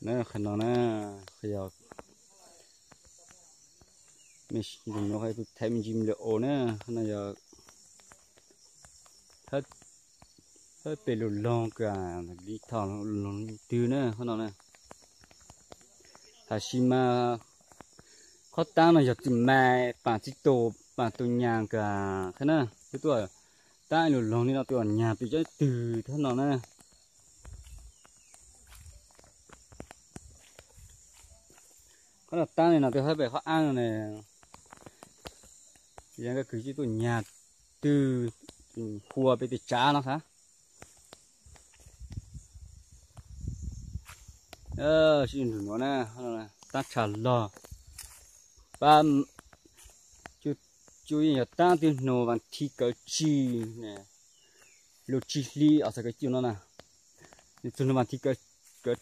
Qhov no na, qhov yog, tus nuav kuv thaij me ntsis lawm os na, qhov no yog hab pem lug loog kag li thaum loog twg na qhov no na. Tab sis mas qhov taab no yog txwm mais paam txib tus, paam tus nyag kag qhov na, twb tuaj taab lug loog li no tus nyag pem cov twg qhov no na. Qhov no taab li no tus hab pem qhov aab no ne, yog nkaj kws coj tuaj nyag twg, hua pem tes tsav no xav. Sib nrug nuav na, taab tshav log, pab cua yeej yog taab twg nug vas thiv kawv tsig, lug tsig hli os xav kawv cig no na. Nws txug nug vas thiv kawv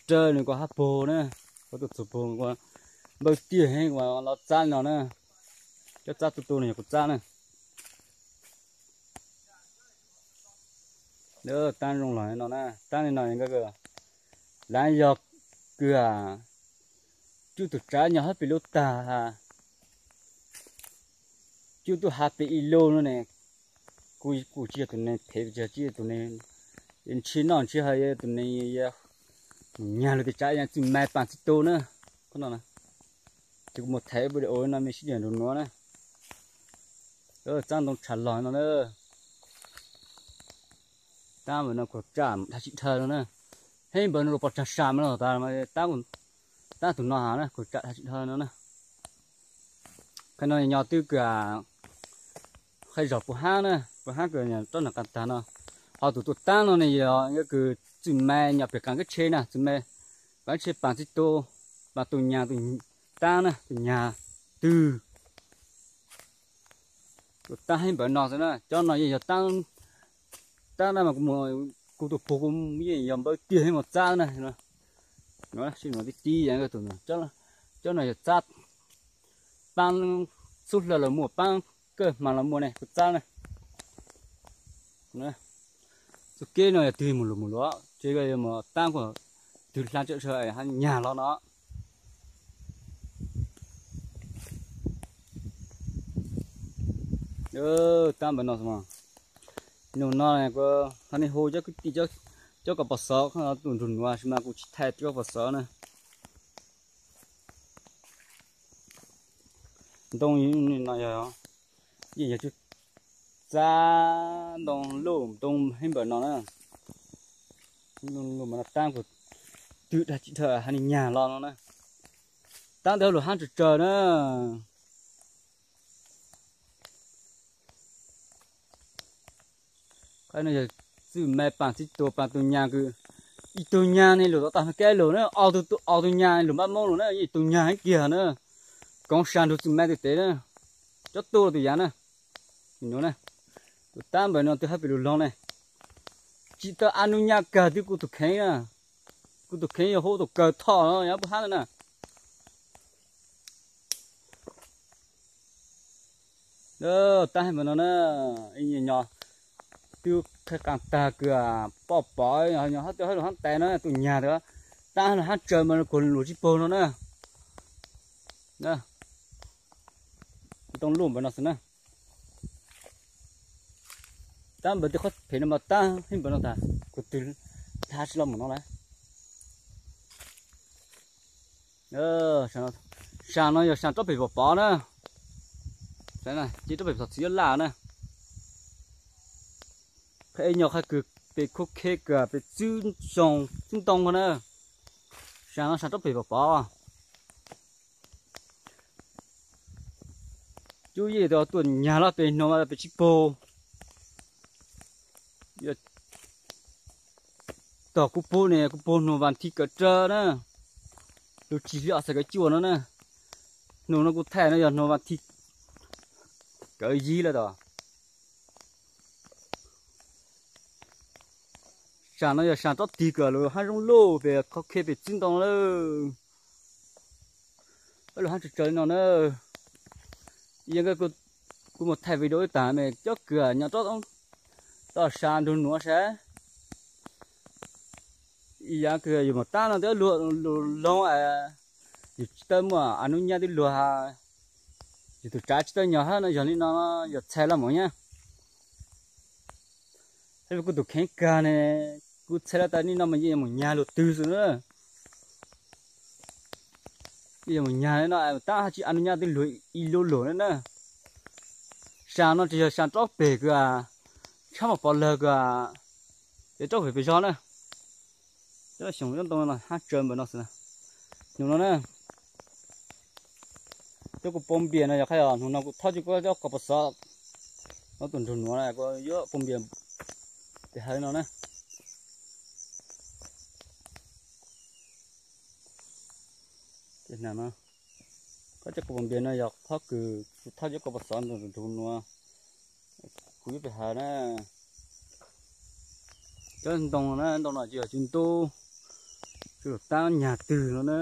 rawg nws kuj hab pug na, kuj tuaj txug pug kuj npawg tiag heev kuj los txab no na. Cov txab tu tu no yog kuv txab na. Taab zoo los no na, taab li no nkaj kws, lawv yog kws coj tug tsav nyob hab pem lub tag, coj tuaj has pem ib lub no ne, kuj tsis yog tus neeg phem, tsis yog tus neeg ntsib noj ntsib haus, yog tus neeg mus nyag lug tes tsav yog txwm mais paam txib tus na. Qhov no ces kuv mus thaij video no mej sib nrug nuav na. Txab ntoo tshav log no na. Taab npawm no kuj tsam dhau tsis dhau no na. Heev npawm no lug pov tsag sam mas los tas, taab tug no has na kuj tsam dhau tsis dhau no na. Qhov no nyob twb kws qhov zog puv hab na, puv hab kws nyob rov nag qas tag no. Ho tus tuaj taab no ne yog nkaj kws txwm mais nyob pem qaam kab tshe na, txwm mais qaam kab tshe paam txib tus, paam tus nyag tus taab na, tus nyag twg. Tus taab heev npawm no xwb na, cov no yeej yog taab na mas kuv tus pug kuj yeej yog npawg tiag heev mus txab na. Sib nrug tib tib, cov no yog txab paab xub hlawv los muaj, paab kawg hma los muaj ne, kuv txab na. Txuj kev no yog twg mus luas mus luas, tsis yog mus taab kuj twg hla tsawm tsawg hab nyag los no. Taab npawm no, nug no ho nej hu cov kwv tij, cov koj pov xov, tus nrug nuav sis mas kuv tsis thaij cov koj pov xov na. Ntoo no yog, yeej yog txab ntoo luj, ntoo heev npawm no na. Luj mas no taab kuj twg dhau tsis dhau hab nyag los no na. Taab ntawd lug hab tsawg tsawg na. Qhov no yog txwm mais paam txib tus, paam tus nyag kws, ib tug nyag ne lug tom tag kab lug na, ob tug, ob tug nyag lug npab moob lug na, ib tug nyag heev kiag na. Koov sa nrug txwm mais tes tes na, cov tu tus yav na. Tus taab npawm no twb hab pem lug loog ne, tsis tau a nub nyaj kag twb kuv tus kheev na, kuv tus kheev yog huv tus kaw thoj no yog puv hab na. Taab heev npawm no na, ib nyuag nyob twb qhib qaam tag kws poj pov nyob hab twb hab lug hab tais no, tus nyag tus taab lug hab tsawg mas kuv lug tsis paug no na. Ntoo luj npawm no xwb na. Taab npawm twb qhov phem no mas taab heev npawm no tag, kuv twg hab tsis los mus no lawm. Sam no yog sam rov pem pov pov na, ces rov pem txog txiv yuav laj na. Qhov nyob qhov kws pem khub khe kws pem txwb zoo txwb ntoo na. Sam no sam rov pem pov pov. Cub yeej tuaj nyag los pem nug pem tsis paug. Tog kuv pug ne, kuv pug nug vas thiv kawm raws na, lug tsis li ob xees kaum cuaj no na. Nug no kuv thaij no yog nug vas thiv kawm yig lawm tod. Sam no yog sam rov tig kawm lug hab zoo luj pem khov khe pem txwb ntoo lawm. Lug hab tsawg tsawg li no na. Yog kuv mus thaij video ib tag me cov kws nyob rov tom sam nrug nuav saib. Ib yam kws yus mus tab no twb luag lug, yus tsis tau muaj a nub nyab twb luag, yus tus tsav tsis tau nyog hab no, yog li no yog txhais los mus nyab. Hab kuv tus kheev kag ne, kuv txhais los tas nim no mas yeej yuav mus nyag lug twg xwb na. Yeej yuav mus nyag no, tab hab tsis a nub nyab twb luag ib lub lug na na. Sa no tsis yog sa rov pem kws tshab mas pov lawg kws, ces rov pem pem zog na. Cov xyoo cov ntoo no hab tsaws npaum no xwb. Nub no na, cov kuv pov npias no yog qhov, nub no kuv thob cov kua pov xov, ob tug nrug nuav kuv yuav pov npias pem hawv no na. Qhov cov kua pov npias no yog qhov kws kuv thob cov kua pov xov nrug nuav, kuv yuav pem hawv na. Cov ntoo na, ntoo no tsis yog tsis ntub, tsis lug tab nyag twg no na.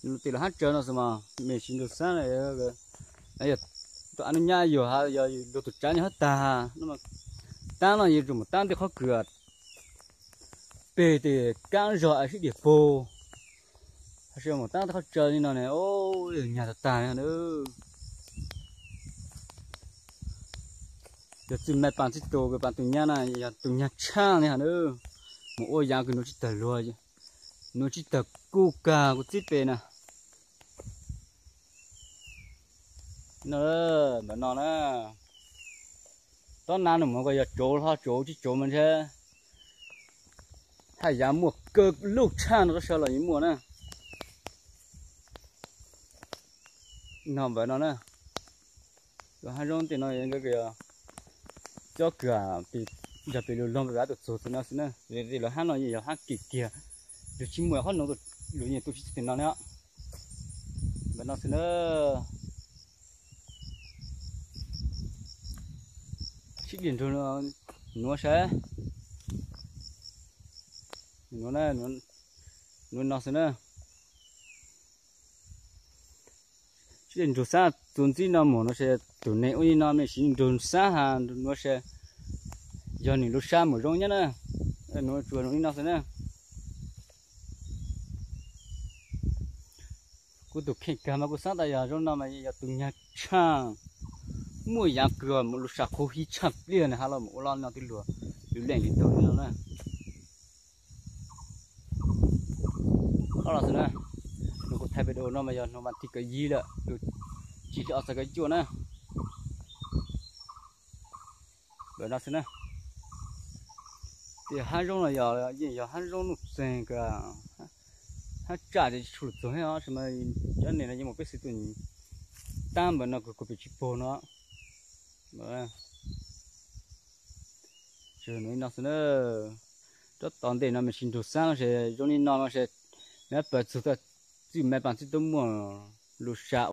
Nws tis los hab tsaws no xwb mas mej siv nrug xab na. Yog tus a nub nyab yug, yog luag tus tsav nyog hab tag, tab no yuav tsum mus tab tej qhov kws peg tes kaab zog sib diam pug, hab tsis mus tab tej qhov tsaws li no ne. Nyag tag tag li hab. Yog txwj mej paas txwj tus, paas tus nyab na, yog tus nyag tshaaj li hab na. Mus ua yaam kws nuav tsis tawg luag, nuav tsis tawg kuj kag kuv txib pem na. No, ntawm no na, tob nab nws mus ko yog tsuv hlo tsuv tsis tsuv mas ntshe haj yam muaj kawg lub tshaaj no rov sawv los yeej muaj na. No npawm no na, lub hab zoo tej no, cov kws yog pem lug loog pem tus txug txug no xwb na. Tis lub hab no yeej yog hab kim kiag, lug tsis muaj qhov nuav, lug yeej tu tsis txug tim no ne. Npawm no xwb na. Sib dlej nrug nuav saib, nuav no xwb na. Sib dlej nrug xab txuas ntxib no mus no se, tus neeg ua li no mej siv nrug xab has nuav se, yog nwg lub sab mus zoo nyab na. Nuav tsuas zoo li no xwb na. Kuv tus kheej kag mas kuv xaav tas yog zoo no mas yog tus nyag tshaaj, muaj yaav kawg, mus lub sab qhuv hib tshaaj pliag na has los mus ua lub no twb luag, lub leej li tau li no na. Ob los xwb na, nub kuv thaij peb dua no mas yog nub mas thib kaum yim lawm, tsis tau txog kaum cuaj na. Lawm no xwb na. Tes hab zoo no yog, yeej yog hab zoo nuj txeeg kawg, hab tsaj ces tsis tshua lug txug hab os, cov neeg no yeej muaj peb xwb tus tab npawm no kws kuv pem tsis pug no. Tsuas li no xwb na. Rov tom ntej no mej siv nrug xab no se zoo li no no se, nab pawg txug txij mej paam txij tub muaj lub sab